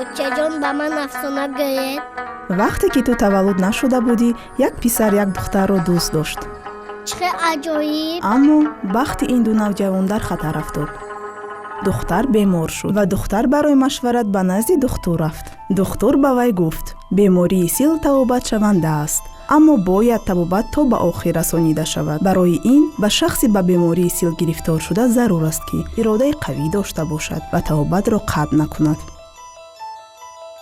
Очаҷон, ба ман афсона гӯед. Вақте ки ту таваллуд нашуда будӣ, як писар як духтарро дӯст дошт. Чӣ хел аҷоиб! Аммо бахти ин ду навҷавон дар хатар афтод. Духтар бемор шуд ва духтар барои машварат ба назди духтур рафт. Духтур ба вай гуфт: бемории сил табобатшаванда аст, аммо бояд табобат то ба охир расонида шавад. Барои ин ба шахси ба бемории сил гирифторшуда зарур аст, ки иродаи қавӣ дошта бошад ва табобатро қатъ накунад.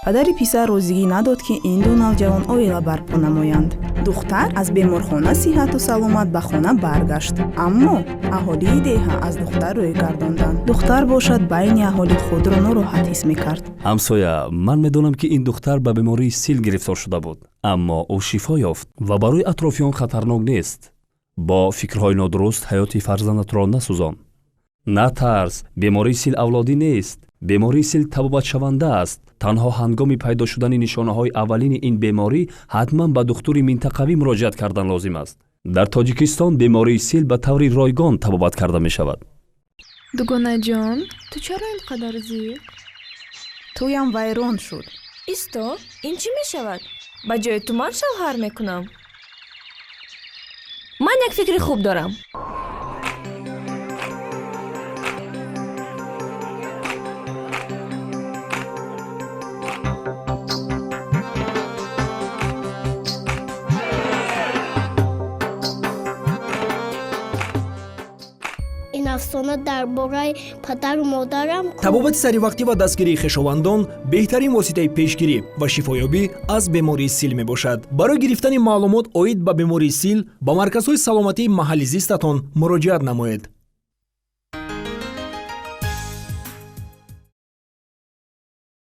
Падари писар розигӣ надод, ки ин ду навҷавон оила барпо намоянд. Духтар аз беморхона сиҳату саломат ба хона баргашт, аммо аҳолии деҳа аз духтар рӯй гардонданд. Духтар бошад, байни аҳолӣ худро нороҳат ҳис мекард. Ҳамсоя, ман медонам, ки ин духтар ба бемории сил гирифтор шуда буд, аммо ӯ шифо ёфт ва барои атрофиён хатарнок нест. Бо фикрҳои нодуруст ҳаёти фарзандатро насӯзон. Натарс, бемории сил авлодӣ нест. Бемории сил табобатшаванда аст. Танҳо ҳангоми пайдо шудани нишонаҳои аввалини ин беморӣ ҳатман ба духтури минтақавӣ муроҷиат кардан лозим аст. Дар Тоҷикистон бемории сил ба таври ройгон табобат карда мешавад. Дугонаҷон, ту чаро ин қадар зиқ? Тӯям вайрон шуд. Исто, ин чӣ мешавад? Ба ҷои ту ман шавҳар мекунам. Ман як фикри хуб дорам. Ин афсона дар бораи падару модарам. Табобати саривақтӣ ва дастгирии хешовандон беҳтарин воситаи пешгирӣ ва шифоёбӣ аз бемории сил мебошад. Барои гирифтани маълумот оид ба бемории сил ба марказҳои саломатии маҳалли зистатон муроҷиат намоед.